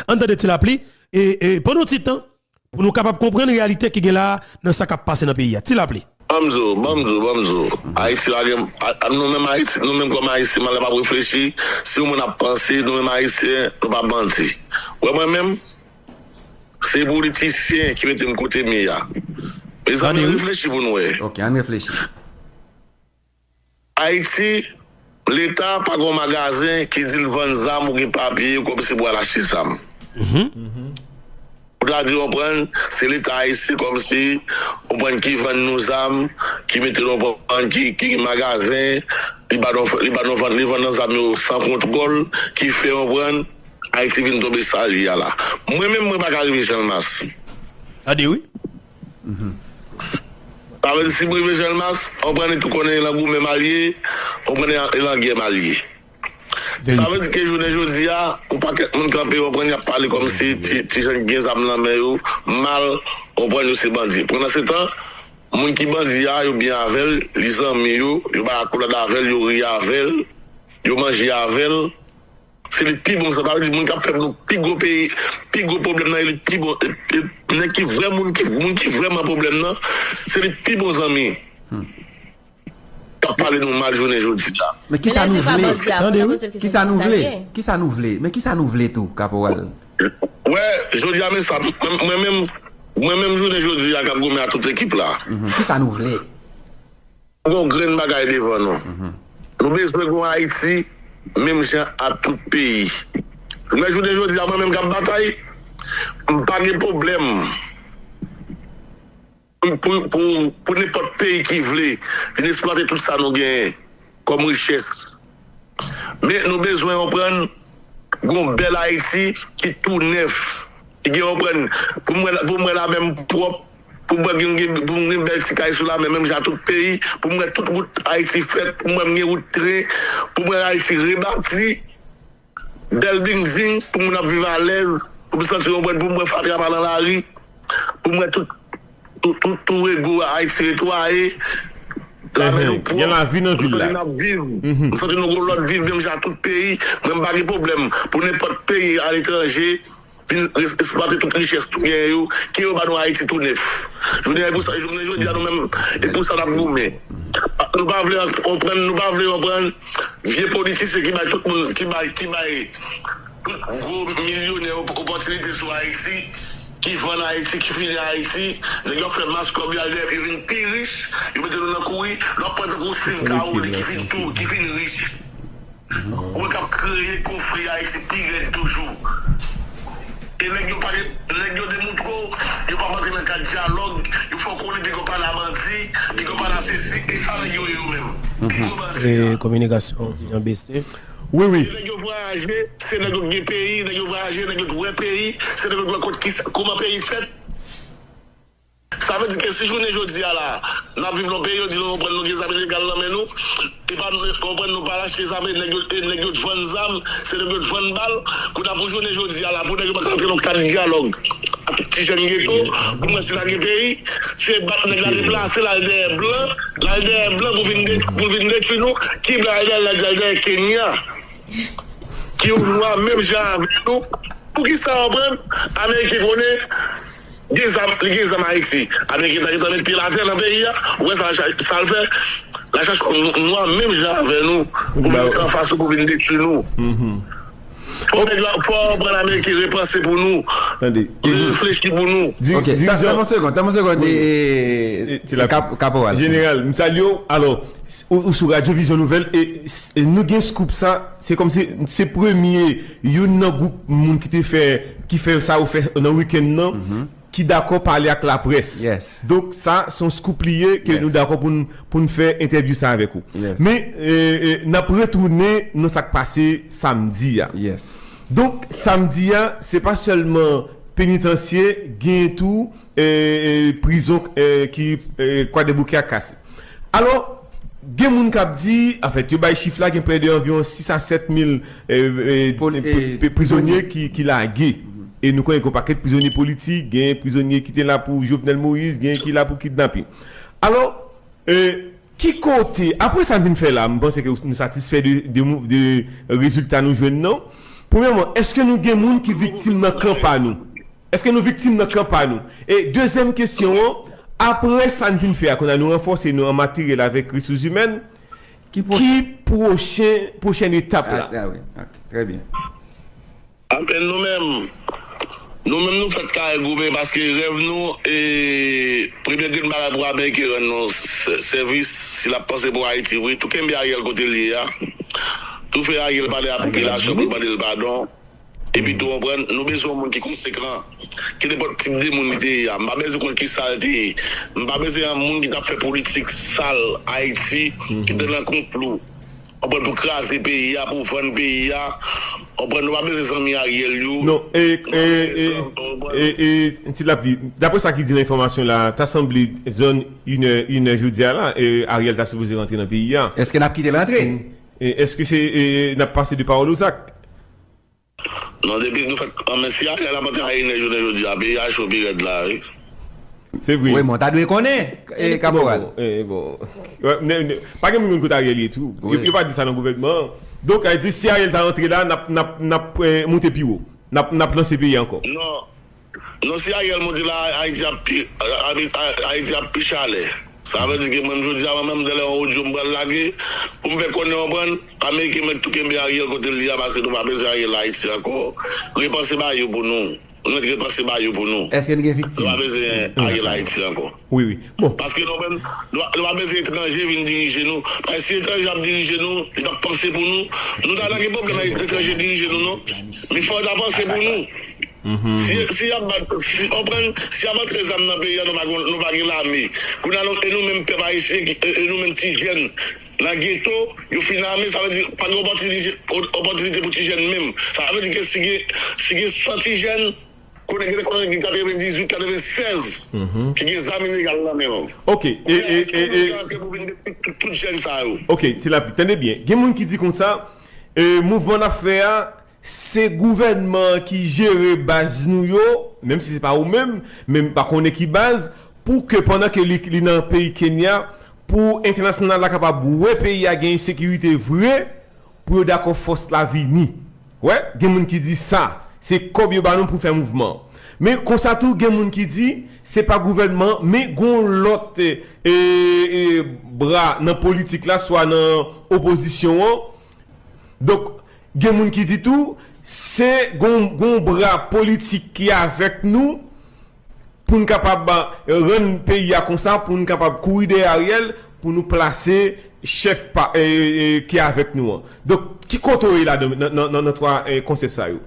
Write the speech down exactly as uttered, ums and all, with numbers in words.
Ann tande Ti Lapli, e, e, pandan yon ti tan, pou nou kapab konprann reyalite ki gen la a nan sa k ap pase nan peyi a. Ti Lapli. Ban m di w, ban m di w, ban m di w. Ayiti pa gen, a, a, nou menm Ayiti, nou menm kòm Ayisyen, malè m ap reflechi, si yon moun ap panse, nou menm Ayisyen, nou pa bandi. Ou wè mwen menm, se politisyen ki mete m kote m ye a. Mezanmi, ann reflechi pou n wè. Ok, ann reflechi. Ayiti, Leta pa gen yon magazen ki di l vann zam ou gen papye kòmsi pou al achte zam. Ou ta di, konprann, se Leta ayisyen kòmsi, konprann, ki vann nou zam, ki mete nou, konprann, ki, ki gen magazen, li ba nou, li ba nou vann, li vann nan zam yo san kontwòl, ki fè, konprann, Ayiti vin tonbe sa l ye a la. Mwen menm, mwen pa ka rive Channmas. Gade wi. Sa vle di si m rive Channmas, konprann, tout konnen e lan goumen m al ye, konprann, e lan gè m al ye. Sa vle di ke jounen jodi a, yon pakèt moun kanpe, konprann, y ap pale kòmsi ti, ti jan gen zam nan men yo, mal, konprann, yo se bandi. Pandansetan, moun ki bandi a, yo byen avè l, li zanmi yo, yo bay akolad avè l, yo ri avè l, yo manje avè l. Se li pi bon, sa vle di moun k ap fè nou pi gwo peyi, pi gwo pwoblèm nan, e li pi bon, e, e, nèg ki vrè moun, ki, moun ki vrèman pwoblèm nan, se li pi bon zanmi. K ap pale nou mal jounen jodi a. Men kisa nou vle? Tande wi. Kisa nou vle? Kisa nou vle? Men kisa nou vle tou, Kaporal? Wè, jodi a, men sa, mwen, mwen menm, mwen menm jounen jodi a k ap goumen a tout ekip la. Kisa nou vle? Nou gen yon grenn bagay devan nou. Nou bezwen gen yon Ayiti menm jan ak tout peyi. Men jounen jodi a, mwen menm k ap batay, m pa gen pwoblèm pou, pou, pou, pou nenpòt peyi ki vle vin eksplwate tout sa nou genyen kòm richès. Men nou bezwen konprann gon bèl Ayiti ki tou nèf, ki gen, konprann, pou m wè, pou m wè lamè m pwòp, pou m wè gen, gen, pou m gen bèl ti kay sou lamè, menm jan tout peyi, pou m wè tout wout Ayiti fèt, pou m wè m gen wout tren, pou m wè Ayiti rebati, bèl bilding, pou moun ap viv alèz, pou m santi, konprann, pou m wè fatra pa nan lari, pou m wè tout, tout, tout, tout rego Ayiti netwaye, lamè nou pwòp, m santi n ap viv, m santi nou gon lòt viv, menm jan tout peyi, mwen m pa gen pwoblèm pou nenpòt peyi aletranje vin es-, eksplwate tout richès nou genyen yo, ke yo ba nou Ayiti tou nèf. Jounen, e pou sa, jounen jodi a, nou menm, e pou sa n ap goumen. Nou pa vle konprann, nou pa vle konprann vye politisyen ki bay tout moun, ki bay, ki bay tout gwo milyonè op-, opòtinite sou Ayiti, ki vann Ayiti, ki fini Ayiti, nèg yo fè mas kòb yo al dèyè, yo vin pi rich, yo mete nou nan kouri, lè w ap pran tankou Steve Caoli ki fin tou, ki fin rich. Ou wè k ap kreye konfli Ayiti pi rèd toujou. E nèg yo pa gen, nèg yo demoutre w, yo p ap antre nan kad dyalòg, yo fè w konnen piga w pa nan bandi, piga w pa nan sesi, e sa nèg yo ye yo menm. Pi gwo bandi a. E kominikasyon ti jan bese. Wi, wi. E nèg yo vwayaje, se nèg yo k gen peyi, nèg yo vwayaje, nèg yo t wè peyi, se nèg yo t wè kot kisa, kòman peyi fèt. Sa vle di ke si jounen jodi a la, n ap viv nan peyi, yo di nou konprann nou gen zam ilegal nan men nou, e pa nou konprann nou pa al achte zam, e nèg yo, e nèg yo t vann zam, se nèg yo t vann bal, kounye a pou jounen jodi a la, pou nèg yo pa ka antre nan kad dyalòg ak ti jèn geto, pou mwen si n a gen peyi, se bat nèg la deplase, l al dèyè blan, l al dèyè blan pou vin de-, pou vin detwi nou, ki blan al dèyè, l al dèyè Kenya. Ki yon nwa menm jan avè nou. Poukisa w konprann? Ameriken konnen gen zam, li gen zam Ayiti. Ameriken ta gentan met pye l atè nan peyi a. Ou wè sa, sa l fè? L al chache yon nwa menm jan avè nou pou met anfas nou pou vin detwi nou. Fò nèg la, fò w konprann Ameriken repanse pou nou. Tande. Reflechi pou nou. Ok, tann yon segonn, tann yon segonn, e, e, Kaporal. Jeneral, m salye w. Alò, ou, ou sou Radyo Vizyon Nouvèl e, e nou gen scoop sa, se kòmsi se premye youn nan gwoup moun ki te fè, ki fè sa ou fè nan wikenn nan, ki dakò pale ak laprès. Donk sa se yon scoop li ye ke nou dakò pou n, pou n fè entèvyou sa avèk ou. Men, e, e, n ap retounen nan sa k pase samdi a. Donk samdi a, se pa sèlman penitansye, gen tou e, e, prizon, e, ki, e, Kwadèboukè a kase. Alò, gen moun k ap di, anfèt, yo bay chif la, gen prè de anviwon sis a sèt mil, e, e, pri-, pri-, prizonye ki, ki lage. E nou konnen gen yon pakèt prizonye politik, gen prizonye ki te la pou Jovenel Moïse, gen ki la pou kidnaping. Alò, e, ki kote, apre sa n vin fè la, m panse ke nou satisfè de, de mou-, de rezilta nou jwenn nan. Premyèman, èske nou gen moun ki viktim nan kan pa nou? Èske nou viktim nan kan pa nou? E dezyèm kesyon an, apre sa n fin fè a, kounye a nou ranfòse nou an materyèl avèk resous imèn, ki pwochen, pwochen etap la? Anben nou menm, nou menm nou fèt kare goumen paske rèv nou e premye grenn bagay pou Ameriken rann nou sèvis si l ap panse pou Ayiti vre, tou kenbe Ariel kote l ye a, tou fè Ariel pale ak popilasyon pou l mande l padon. Epi tou konprann, nou bezwen yon moun ki konsekan. Ki nenpòt tip de moun li te ye a. M pa bezwen konn kisa l te ye. M pa bezwen yon moun ki t ap fè politik sal Ayiti, ki te nan konplo. Konprann, pou kraze peyi a, pou vann peyi a. Konprann, nou pa bezwen zanmi Ariel yo. Non, e, e, e, e, e, ti lapli. Daprè sa ki di nan enfòmasyon la, ta sanble zòn inè, inè jodi a la, e, Ariel ta sipoze rantre nan peyi a. Èske n ap kite l rantre? E, èske se, e, n ap pase de pawòl o zak? Non, depi nou fèk anmen si Ariel ap antre a inè jounen jodi a, peyi a cho pi rèd la, wi. Se vre. Wi, men w ta dwe konnen, e, kaporal. Bon, bon. Pa gen moun konn kote Ariel ye tou. Yo pa di sa nan gouvènman an. Donk, sa vle di, si Ariel ta rantre la, n ap, n ap, n ap moute pi wo. N ap, n ap lanse peyi a ankò. Non. Non, si Ariel monte la, Ayiti ap pi, Ayiti ap pi chalè. Sa vle di ke mwen menm jodi a, mwen menm, tèlè yon odyo m pral lage, pou m fè konnen, konprann, Ameriken mèt tou kenbe Ariel kote l ye a, paske nou pa bezwen Ariel Ayiti ankò. Repanse ba yo pou nou. Nou mèt repanse ba yo pou nou. Èske n gen viktim? Nou pa bezwen Ariel Ayiti ankò. Wi, wi. Bon. Paske nou menm, nou pa bezwen etranje vin dirije nou. Paske si etranje ap dirije nou, li p ap panse pou nou. Nou ta nan gen pwoblèm etranje dirije nou, non. Men fò yo ta panse pou nou. Si, si y ap bat, si, konprann, si y ap antre zam nan peyi a, nou pa gen, nou pa gen lame. Kounye a, nou, e nou menm pèp ayisyen, e nou menm ti jèn nan geto, yo fin ame, sa vle di, pa gen opòtinite, opòtinite pou ti jèn menm. Sa vle di ke si gen, si gen san ti jèn, konnen gen, konnen gen katrevendizuit, katrevensèz ki gen zam ilegal nan men yo. Ok, e, e, e, e. Pou vin detwi tout, tout jèn sa yo. Ok, ti lapli, tande byen. Gen moun ki di konsa, e, mouvman n ap fè a, se gouvènman an ki jere baz nou yo, menm si se pa ou menm, men m pa konnen ki baz, pou ke pandan ke li, li nan peyi Kenya, pou entènasyonal la kapab wè peyi a gen ensekirite vre, pou yo dakò fòs la vini. Wè, gen moun ki di sa, se kòb yo ba nou pou fè mouvman. Men konsa tou, gen moun ki di, se pa gouvènman, men gon lòt, e, e, bra nan politik la, swa nan opozisyon an, Donk, gen moun ki di tou, se gon, gon bra politik ki avèk nou pou n kapab, eh, rann peyi a konsa, pou n kapab kouri dèyè Ariel, pou nou plase chèf pa, eh, eh, ki avèk nou an. Donk, ki kote w ye ladan, nan, nan, nan, nan twa, eh, konsèp sa yo?